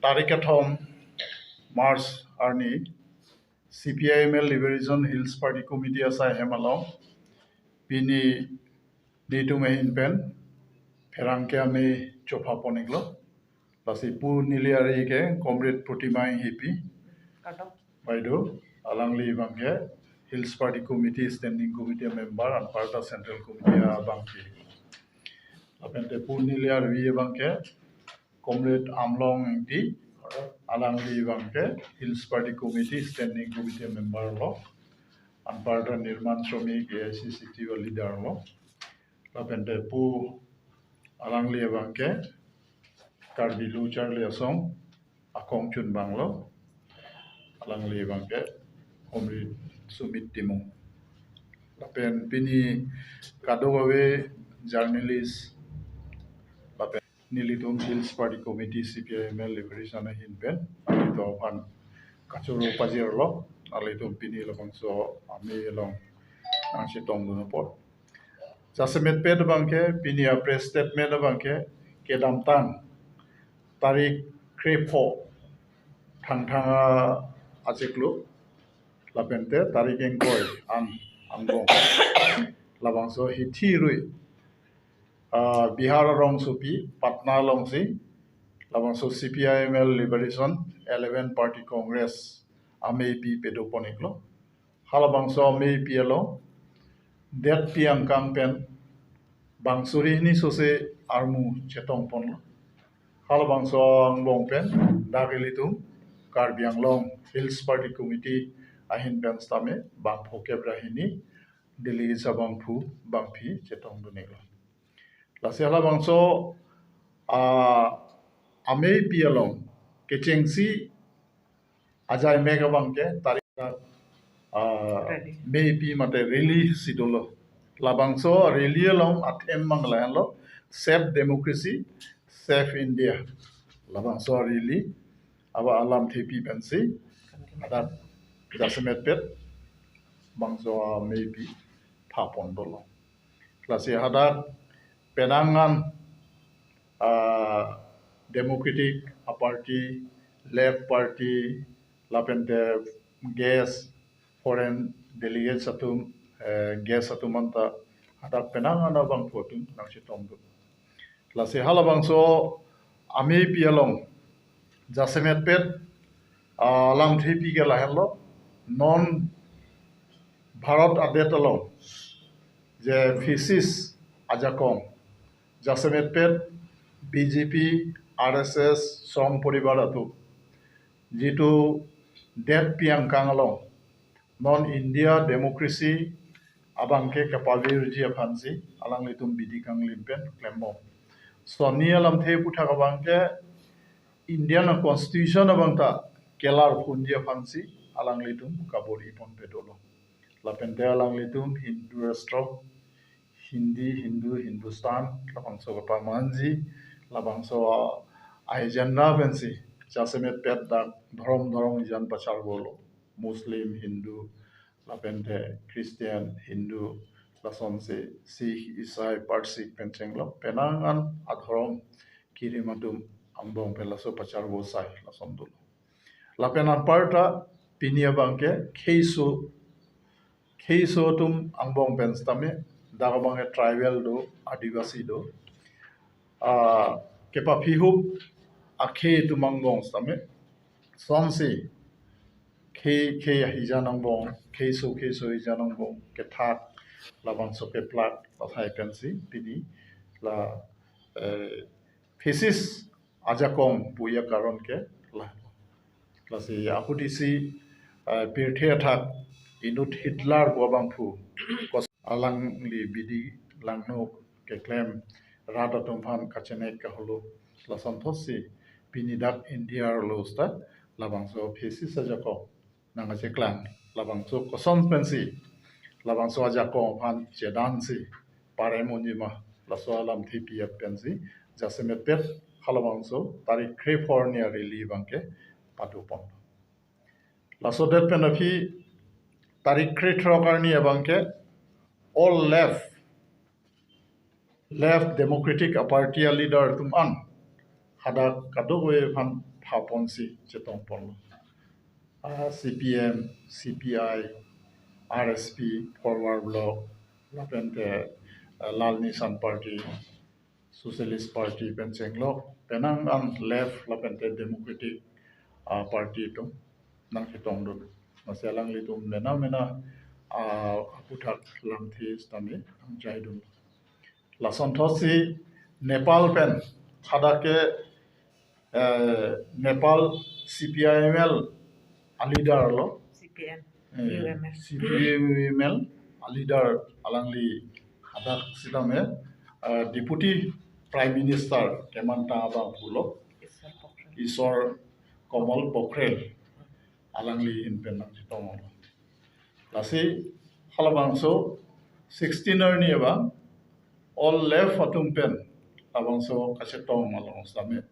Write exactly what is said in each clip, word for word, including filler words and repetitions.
Tarik kethom March arni C P I M L Liberation Hills Party Committee asai hem along pini nelitum ahin pen pherangke amei chopha pon-iklo. Lasi pu neli ari ke Comrade Protima Enghipi. Kardom. Baideo, alangli abangke Hills Party Committee Standing Committee member, anparta Central Committee abangke. Lapen te pu neli arvi abangke Comrade Amlong Engti, alangli abangke Hills Party Committee Standing Committee member lo, anparta Nirman Shramik A I C C T U leader lo. Lapen te pu alangli abangke Karbi Lo Charli Asong akongchunbang lo, alangli abangke Comrade Sumit Timung. Lapen pini kadokave journalist lapen nelitum Hills Party Committee C P I M L Liberation ahin pen nelitum aphan kachoro pajirlo, nelitum pini labangso amei along nangchetongdun apot. Jasemetpet abangke pini a-press statement abangke kedamtang tarik krepho Thangthang achiklo, lapen te tarik ingkoi an angbong labangso hithi rui, ah, Bihar arongsopi Patna alongsi labangso C P I M L Liberation Eleven Party Congress ameipi pado pon-iklo. Halabangso ameipi along detpi angkang pen bang suri hini sose armu chetong ponlo. Halabangso angbong pen dak ilitum Karbi Anglong Hills Party Committee ahin pen sitame bang phokep ra hini delegates abangphu bangphi chetongdun-iklo. Lasi halabangso, ah, ameipi along kechengsi ajai mek abangke tarik, ah, rally. Meipi mate rally si dolo. Labangso rally along a-theme abang lahenlo, Save Democracy, Save India. Labangso rally aba alamthepi pensi hadak jasemetpet bangso ameipi pha pon dolo. Lasi hadak penang an, ah, Democratic a-party, Left Party, lapen te guest, foreign delegates atum, eh, guest atum anta hadak penang an abangphu atum nangchetongdun. Lasi halabangso ameipi along jasemetpet, ah, lamthepi ke lahenlo, non Bharat adet along je fascist ajakong jasemetpet B J P, R S S, Sangh Poribar atum jitu detpi angkang along non India democracy abangke kapavirji aphansi alanglitum bidi kanglim pen klembom. Sonni alamthe aputhak abangke Indian Constitution abangta kelar phunji aphansi alanglitum kabor-i ponpe dolo. Lapen te alanglitum Hindu rashtra, Hindi, Hindu, Hindustan, labangso kapamanji, labangso a-agenda pensi jasemetpet dak dhorom dhorom ijan pacharvolo. Muslim, Hindu, lapen te Christian, Hindu, lasonsi Sikh, Isai, Parsik pen chenglo, penang an adhorom kirim atum angbong pen laso pacharvo sai lason dolo. Lapen anparta pini abangke kheiso, kheiso atum angbong pen sitame, dak abangke tribal do, Adivasi do, ah, kepaphihup akhei atum angbong sitame, sonsi khei khei ahijan angbong, kheiso kheiso ahijan angbong kethak, labangso keplak, lahai pensi pini la, eh, fascist ajakong puya karon ke la. Lasi ahut isi, eh, pirthe athak inut Hitler pu abangphu kos- alangli bidi langno keklem rat atum aphan kachenek kaholo, lason thotsi pini dak India arlo sita labangso fascist ajakong nangkacheklang, labangso koson pensi labangso ajakong aphan chedansi parem unji ma, laso alamthepi ap pensi jasemetpet halabangso tarik krepho arni a-rally abangke pado pon. Laso det pen aphi tarik krethrok arni abangke all left, Left Democratic a-party a-leader atum an hadak kadokave aphan phaponsi chetongponlo. Ah, C P M, C P I, R S P, Forward Bloc, lapente, ah, Lal Nishan Party, Socialist Party pen chenglok, penang an left lapente Democratic, ah, Party atum nangchetongdun. Masi alanglitum mena mena, ah, aputhak lamthe sitame nangjaidun. Lasonthotsi Nepal pen hadak ke, eh, Nepal C P I M L a-leader lo. C P M, eh, U M L. C P M U M L a-leader alangli hadak sitame, eh, Deputy Prime Minister kemantang abangphu lo, Ishwar Pokhrel. Ishwar Kamal Pokhrel alangli ahin pen nangchetonglo. Lasi halabangso sixteen arni abang all left atum pen labangso kachetong along sitame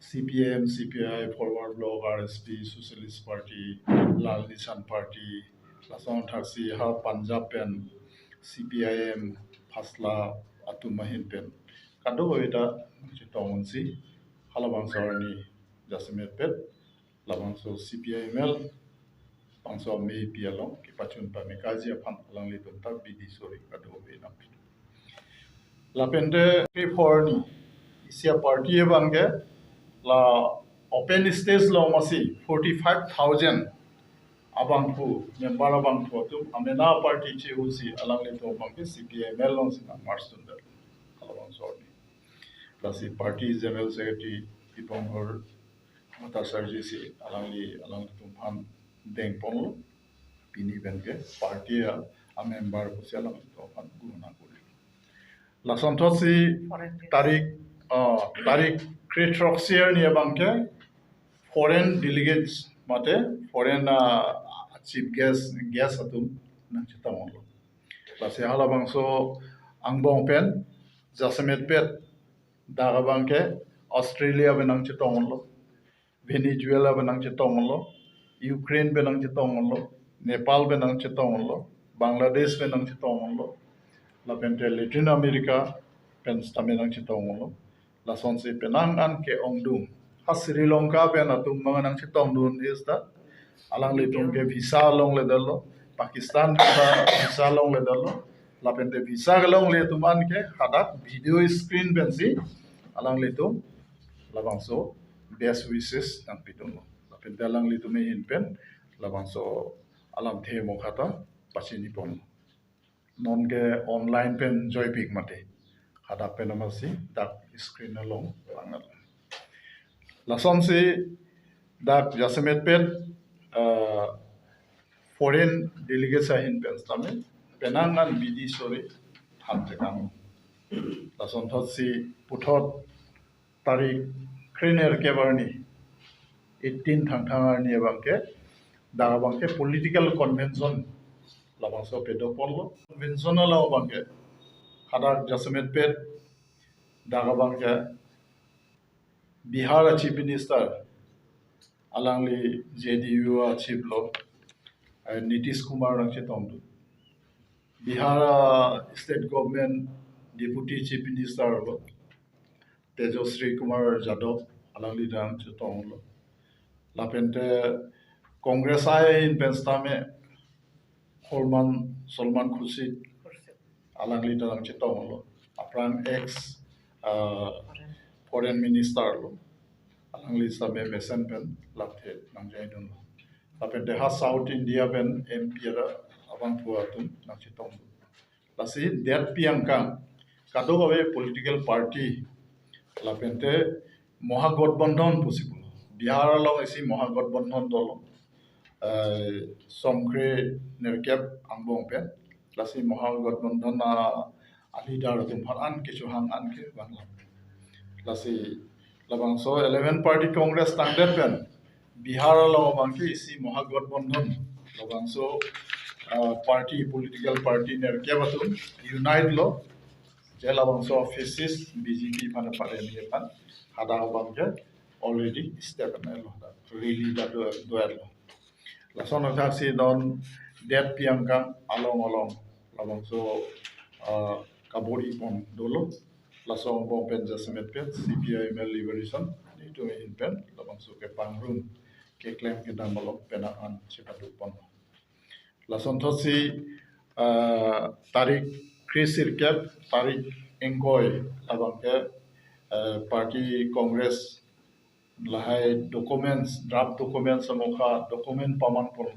C P M, C P I, Forward Bloc, R S P, Socialist Party, Lal Nishan Party, lason thaksi ha Punjab pen C P I M, Fasla atum ahin pen kadokave ta chetong unsi halabangso arni jasemet pet labangso C P I M L bangso amepi along kepachun pame kaji aphan alanglitum ta bidi sori kadokave nangpi. Lapente three four ni isi a-party abangke la open stage along masi forty-five thousand abangphu, member abangphu atum amena party che-osi alanglitum abangke C P I M L alongsi nang-merge dundet. Halabangso arni. Lasi party General Secretary Dipankarji Bhattacharjee si alangli, alanglitum aphan dengponlo. Pini penke party a, a-member pusi alanglitum aphan ghonona korilo. Lasonthotsi foreign guest. Tarik, ah, tarik kre-throksi arni abangke foreign delegates mate foreign, ah, chief guest, guest atum nangchetonglo. Lasi halabangso angbong pen jasemet pet dak abangke Australia pen nangchetonglo, Venezuela pen nangchetonglo, Ukraine pen nangchetonglo, Nepal pen nangchetonglo, Bangladesh pen nangchetonglo, lapente Latin America pen sitame nangchetonglo. Lasonsi penang an ke-ongdung. Ha Sri Lanka pen atum abang nangchetongdun is ta. Alanglitum ke visa longledetlo. Pakistan visa, visa longledetlo. Lapente visa kelongle atum an ke hadak video screen pensi alanglitum labangso best wishes nangpidunlo. Lapente alanglitum ahin pen labangso alamthe mokha ta pachiniponlo. Non ke online pen joipik mati. Hadak pen amatsi dak screen along pangal. Lasonsi dak jasemet pet, ah, foreign delegates ahin pen sitame penang an bidi sori thantekang. Lasonthotsi puthot tarik krenerkep arni, eighteen Thangthang arni abangke, dak abangke political convention labangso padoponlo. Convention along abangke hadak jasemet pet dak abangke Bihar a Chief Minister, alangli J D U a chief lo, eh, Nitish Kumar nangchetongdun. Bihar a State Government Deputy Chief Minister lo, Tejashwi Kumar Yadav, alangli nangchetonglo. Lapente Congress ahin pen sitame Holman, Salman Khurshid, alangli ta nangchetonglo. Aphrang ex, ah, foreign minister lo. Alangli sitame mesen pen lamthe nangjaidunlo. Lapente ha South India pen M P ra abangphu atum nangchetonglo. Lasi det pi angkang kadokave political party lapente Mahagathbandhan pusi pulo. Bihar along isi Mahagathbandhan dolo. Eh, songkre nerkep angbong pen. Lasi Mahagathbandhan a, a leader atum aphan an kechohang an ke bang lam. Lasi labangso eleven party Congress tangdet pen Bihar along abangke isi Mahagathbandhan labangso, ah, party, political party nerkep atum unite lo. Je labangso fascist B J P aphan party ni aphan hadak abangke already step an lo. Rally ta do, do lo. Lason athaksi non det pi angkang along along labangso, ah, kabor-ipon dolo. Laso angbong pen jasemet pen C P I M L Liberation Netum ahin pen labangso kepangrum keklem kedam along penang an chepaduk pon. Lason thotsi, ah, tarik kresirkep, tarik ingkoi labang ke, eh, party Congress lahai documents, draft documents amokha document paman pon.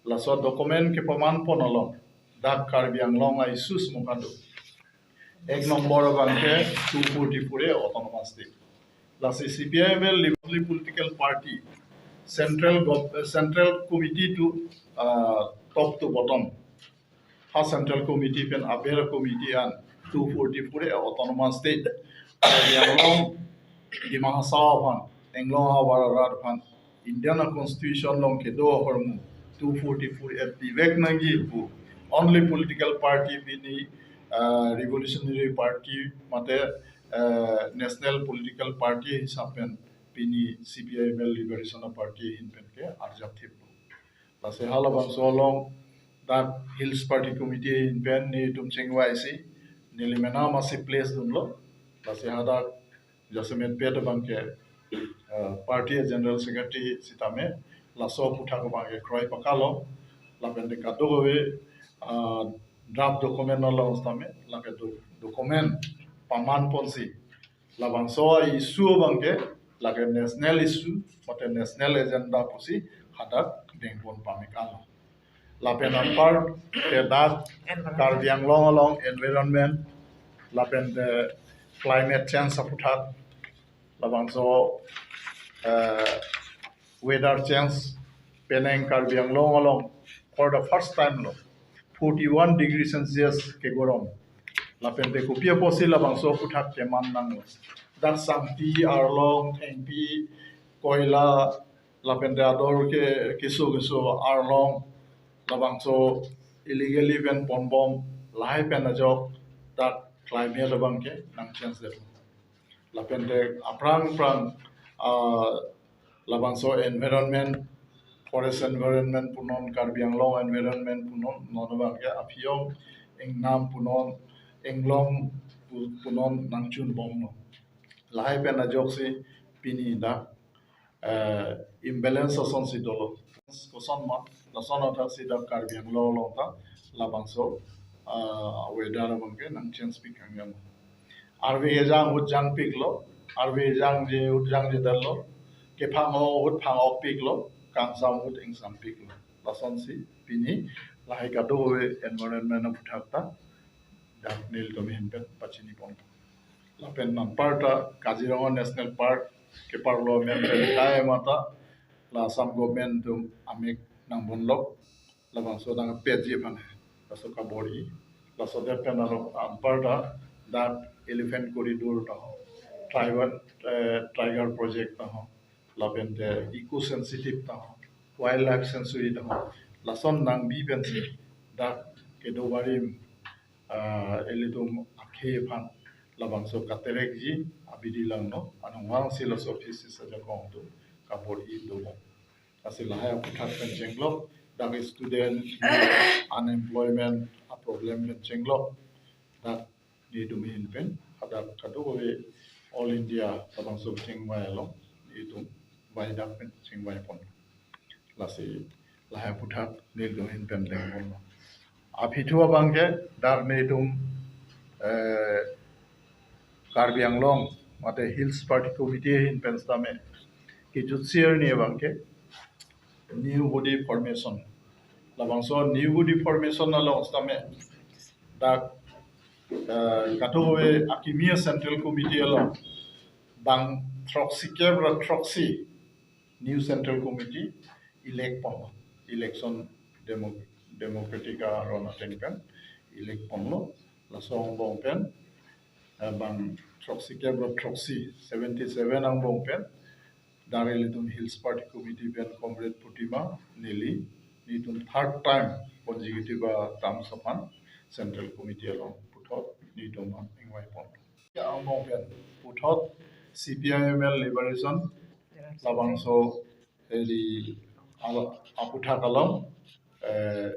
Laso document kepaman pon along dak Karbi Anglong a-issues amokha do. Ek nombor abang ke two forty-four A autonomous state. Lasi C P I M L only political party, central gov-, eh, central committee to, ah, top to bottom. Ha central committee pen aber committee an two forty-four A autonomous state, Karbi Anglong, Dima Hasao aphan, Anglong ahavar arat aphan, Indian constitution along kedo ahormu two forty-four A pivek nangji pu only political party pini, ah, revolutionary party mate, ah, national political party hisap pen pini C P I M L Liberation Party ahin pen ke arjap thip. Lasi halabangso along dak Hills Party Committee ahin pen netum chingvai si neli mena masi place dunlo. Lasi hadak jasemet pet abang ke, eh, party general secretary sitame laso aphuthak abang ke kroi pakalo. Lapen de kadokave, ah, draft document along sitame lake do-, document paman ponsi labangso a-issue abang ke lake national issue mate national agenda pusi hadak dengpon pamik an. Lapen anpar ke dak Karbi Anglong along environment lapen de climate change aphuthak, labangso, eh, weather change penang Karbi Anglong along for the first time lo forty-one degree Celsius kegorom. Lapen de kopi apotsi labangso aphuthak keman nanglo. Dak sangti, arlong, thengpi, koila, lapen de ador ke keso keso arlong labangso illegally pen ponbom lahai pen ajok dak climate abang ke nang change det. Lapen de aphrang aphrang, ah, labangso environment, forest environment punon, Karbi Anglong environment punon, non abang ke aphi-ong ingnam punon, inglong pu-, punon nangchunbomlo. Lahai pen ajoksi pini dak, eh, imbalance asonsi dolo. Kosonma, lason athaksi dak Karbi Anglong along ta labangso, ah, weather abang ke nang change pik angyam. Arve kejang ahut jangpiklo, arve jangje ahut jangjedetlo, kephang-ok ahut phang-okpiklo, kangsam ahut ingsampiklo. Lasonsi pini lahai kadokave environment aphuthak ta dak nelitum ahin pen pachini pon. Lapen anparta Kaziranga National Park keparlo amen pen kai mata la Assam government atum amek nangbonlok, labangso nangpetji aphan laso kabor-i. Laso det pen aro anparta dak elephant corridor ta ho, tribal, eh, tiger project ta ho, lapen de eco sensitive ta ho, wildlife sanctuary ta ho, lason nangbi pensi dak kedo barim, ah, ilitum akhei aphan labangso katerekji abidi langno, anong vangsi laso office ajakong atum kabor-i dolo. Lasi lahai aphuthak pen chenglok, dak student unemployment a-problem pen chenglok, dak netum ahin pen hadak kadokave All India labangso chingvai along netum vaidak pen chingvai pon. Lasi lahai aphuthak netum ahin pen dengpon. Aphi thu abang ke dak netum, eh, Karbi Anglong mate Hills Party Committee ahin pen sitame kejut sir ni abang ke new body formation. Labangso new body formation along sitame dak, eh, kadokave akimi a-Central Committee along bang throksi kep ra throksi new Central Committee elect pon, election demo-, democratic aron ateng pen elect ponlo. Laso angbong pen, eh, bang throksi kep ra throksi, seventy seven angbong pen dak ilitum Hills Party Committee pen Comrade Putima, neli, netum third time consecutive a-term aphan Central Committee along puthot netum an ingvai pon. Ya, angbong pen puthot C P I M L Liberation labangso eli ala-, aphuthak along, eh,